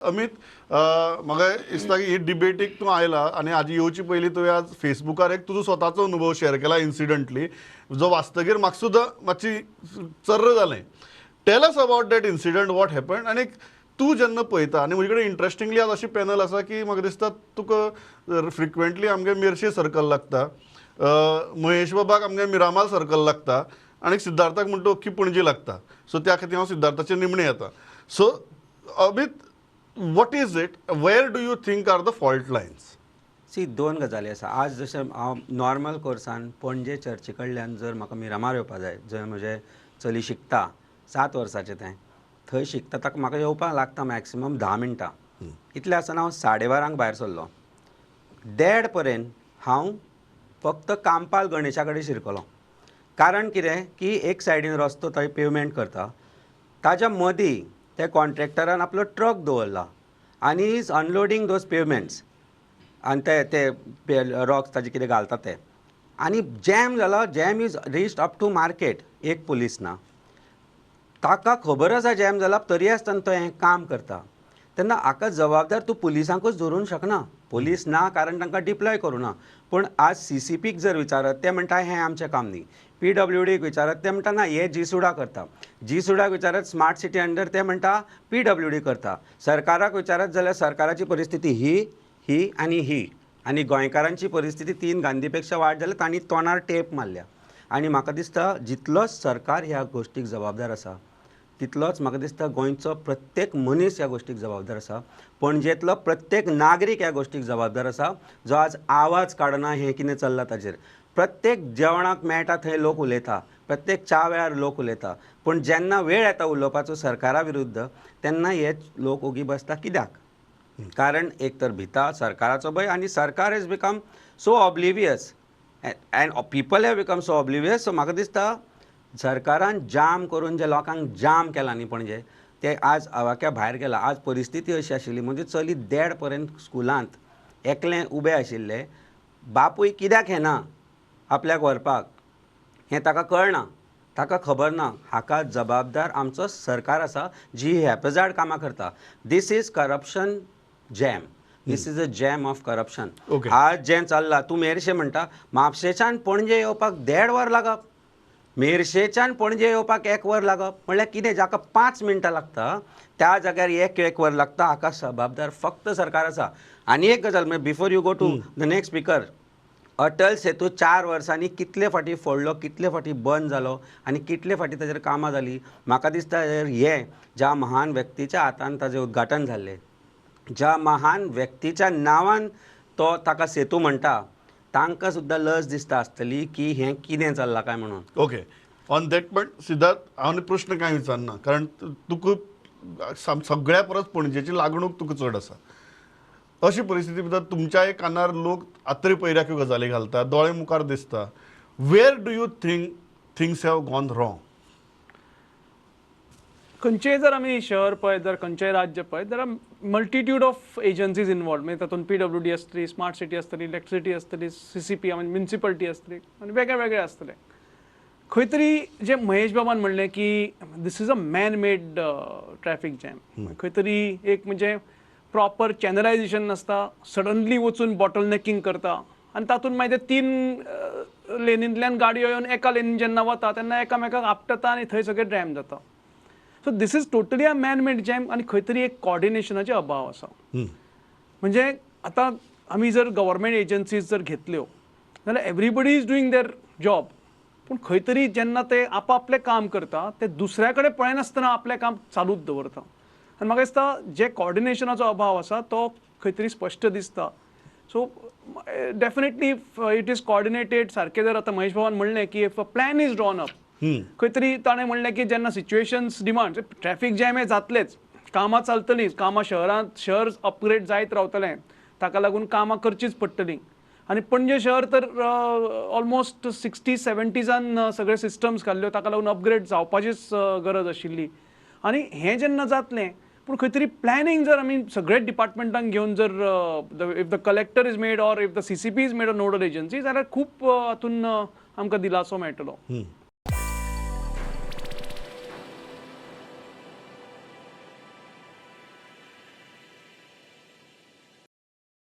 अमित, म्हाका दिसता की ही डिबेटीक तूं आयला आनी हाजी येवची पयलीं तुवें आज फेसबुकार एक तुजो स्वताचो अनुभव शेअर केला इन्सिडंटली, जो वाचतगीर म्हाका सुद्दां मातशी चर्र जालें. Tell us about that incident, what happen. आनी तूं जेन्ना पळयता, आनी म्हजे कडेन इंट्रस्टिंगली आज अशी पॅनल आसा की म्हाका दिसता तुका फ्रिक्वेंटली आमगे मेरशे सर्कल लागता, महेश बाबाक आमगे मिरामार सर्कल लागता आनी सिद्धार्थाक म्हणटा अख्खी पणजी लागता. सो त्या खातीर हांव सिद्धार्थाचे निमणे येता. So Amit, what is it, where do you think are the fault lines? See, दोन गजाली आसा. आज जशें हांव नॉर्मल कोर्सान पणजे चर्ची कडल्यान जर म्हाका मिरामार येवपा जाय, जंय म्हजें चली शिकता, 7 वर्साचें तें थंय शिकता, ताका म्हाका येवपाक लागता मॅक्सिमम 10 मिनटां. इतलें आसतना हांव 12:30 भायर सरलो. देड पर्यंत हांव फक्त कांपाल गणेशा कडेन शिरकलो. कारण कितें की एक सायडीन रस्तो थंय पेवमेंट करता, ताज्या मदीं ते कॉन्ट्रॅक्टरान आपलो ट्रक दवरला आनी is unloading those pavements आनी ते ते रॉक्स ताजे कितें घालता ते आनी जॅम जाला. Jam is reached up to market. एक पुलीस ना. ताका खबर आसा जॅम जाला, तरी आसतना तो हें काम करता. तेन्ना हाका जबाबदार तूं पुलिसांकूच धरूंक शकना. पुलीस ना कारण तांकां डिप्लॉय करूं ना. पूण आज सीसीपीक जर विचारत, ते म्हणटा हें आमचें काम न्ही. पीडब्ल्यूडीक विचारत, ते म्हणटा ना, हे जीसुडा करता. जीसुडाक विचारत, स्मार्ट सिटी अंडर, ते म्हणटा पीडब्ल्यूडी करता. सरकाराक विचारत जाल्यार सरकाराची परिस्थिती ही, ही आनी ही आनी गोंयकारांची परिस्थिती तीन गांधी पेक्षा वायट जाल्यार तांणी तोंडार टेप मारल्या. आनी म्हाका दिसता जितलोच सरकार ह्या गोश्टीक जबाबदार आसा, तितलोच म्हाका दिसता गोंयचो प्रत्येक मनीस ह्या गोश्टीक जबाबदार आसा. पणजेंतलो प्रत्येक नागरीक ह्या गोश्टीक जबाबदार आसा, जो आज आवाज काडना हें कितें चल्लां ताजेर. प्रत्येक जेवणाक मेळटा थंय लोक उलयता, प्रत्येक च्या वेळार लोक उलयता, पूण जेन्ना वेळ येता उलोवपाचो सरकारा विरुद्ध, तेन्ना हे लोक ओगी बसता. कित्याक? कारण एक तर भिता सरकाराचो भंय आनी सरकार has become so oblivious and people have become so oblivious. So म्हाका दिसता सरकारान जाम करून जे लोकांक जाम केला न्ही पणजे, ते आज आवाक्या भायर गेला. आज परिस्थिती अशी आशिल्ली, म्हणजे चली देड पर्यंत स्कुलांत एकलें उबें आशिल्लें. बापूय कित्याक येना आपल्याक व्हरपाक हें ताका कळना, ताका खबर ना. हाका जबाबदार आमचो सरकार आसा, जी हॅपजार्ड कामां करता. This is corruption jam. This is a jam of corruption. आज जें चल्लां, तूं मेरशे म्हणटा, म्हापशेच्यान पणजे येवपाक देड वर लागप, मेरशेच्यान पणजे येवपाक एक वर लागप म्हणल्यार कितें? जाका 5 मिनटां लागता त्या जाग्यार एक एक वर लागता. हाका जबाबदार फक्त सरकार आसा. आनी एक गजाल म्हणजे, before you go to the next speaker, Atal Setu 4 वर्सांनी कितले फाटी फोडलो, कितले फाटी बंद जालो आनी कितले फाटी ताजेर कामां जालीं. म्हाका दिसता हें ज्या महान व्यक्तीच्या हातान ताजें उद्घाटन जाल्लें, ज्या महान व्यक्तीच्या नांवान तो ताका सेतू म्हणटा, तांकां सुद्दां लज दिसता आसतली की हें कितें चल्लां काय म्हणून. Okay, on that point Siddharth, हांव आनी प्रश्न कांय विचारना, कारण तुका सगळ्या परस पणजेची लागणूक तुका चड आसा. अशी परिस्थिती भितर तुमच्याय कानार लोक आत्री पयऱ्याक्यो गजाली घालता, दोळे मुखार दिसता. Where do you think things have gone wrong? खंयचेय जर आमी शहर पळयत, जर खंयचेय राज्य पळयत, there are multitude of agencies involved. म्हणजे तातूंत पीडब्ल्यूडी आसतली, स्मार्ट सिटी आसतली, इलेक्ट्रिसिटी आसतली, सीसीपी म्हणजे म्युनिसिपलिटी आसतली आनी वेगळे वेगळे आसतले. खंय तरी जे महेश बाबान म्हणलें की this is a man made traffic jam, खंय तरी एक म्हणजे प्रॉपर चॅनलायझेशन नासता, सडनली वचून बॉटल नेकिंग करता आनी तातूंत मागीर ते तीन लेनींतल्यान गाडयो येवन एका लेनीन जेन्ना वता तेन्ना एकामेकाक आपटता आनी थंय सगळें जॅम जाता. So this is totally a man made jam आनी खंय तरी एक कॉर्डिनेशनाचे अभाव आसा. म्हणजे आतां आमी जर गव्हर्मेंट एजन्सीज जर घेतल्यो जाल्यार everybody is doing their job, पूण खंय तरी जेन्ना ते आपापलें काम करता, ते दुसऱ्या कडेन पळयनासतना आपलें काम चालूच दवरता आनी म्हाका दिसता जे कॉर्डिनेशनाचो अभाव आसा तो खंय तरी स्पश्ट दिसता. So definitely if it is coordinated सारकें, जर आतां महेश बाबान म्हणलें की if a plan is drawn up, खंय तरी ताणें म्हणलें की जेन्ना सिच्युएशन्स डिमांड, ट्रॅफीक जॅम हें जातलेच, कामां चलतलीं, कामां शहरांत शहर अपग्रेड जायत रावतलें, ताका लागून कामां करचीच पडटलीं. आनी पणजे शहर तर ऑलमोस्ट 60 70जान सगळे सिस्टम्स घाल्ल्यो, ताका लागून अपग्रेड जावपाचीच गरज आशिल्ली. आनी हें जेन्ना जातलें, पूण खंय तरी प्लॅनिंग जर आमी सगळे डिपार्टमेंटांक घेवन जर if the collector is made or if the CCP is made a nodal agency जाल्यार खूब हातून आमकां दिलासो मेळटलो.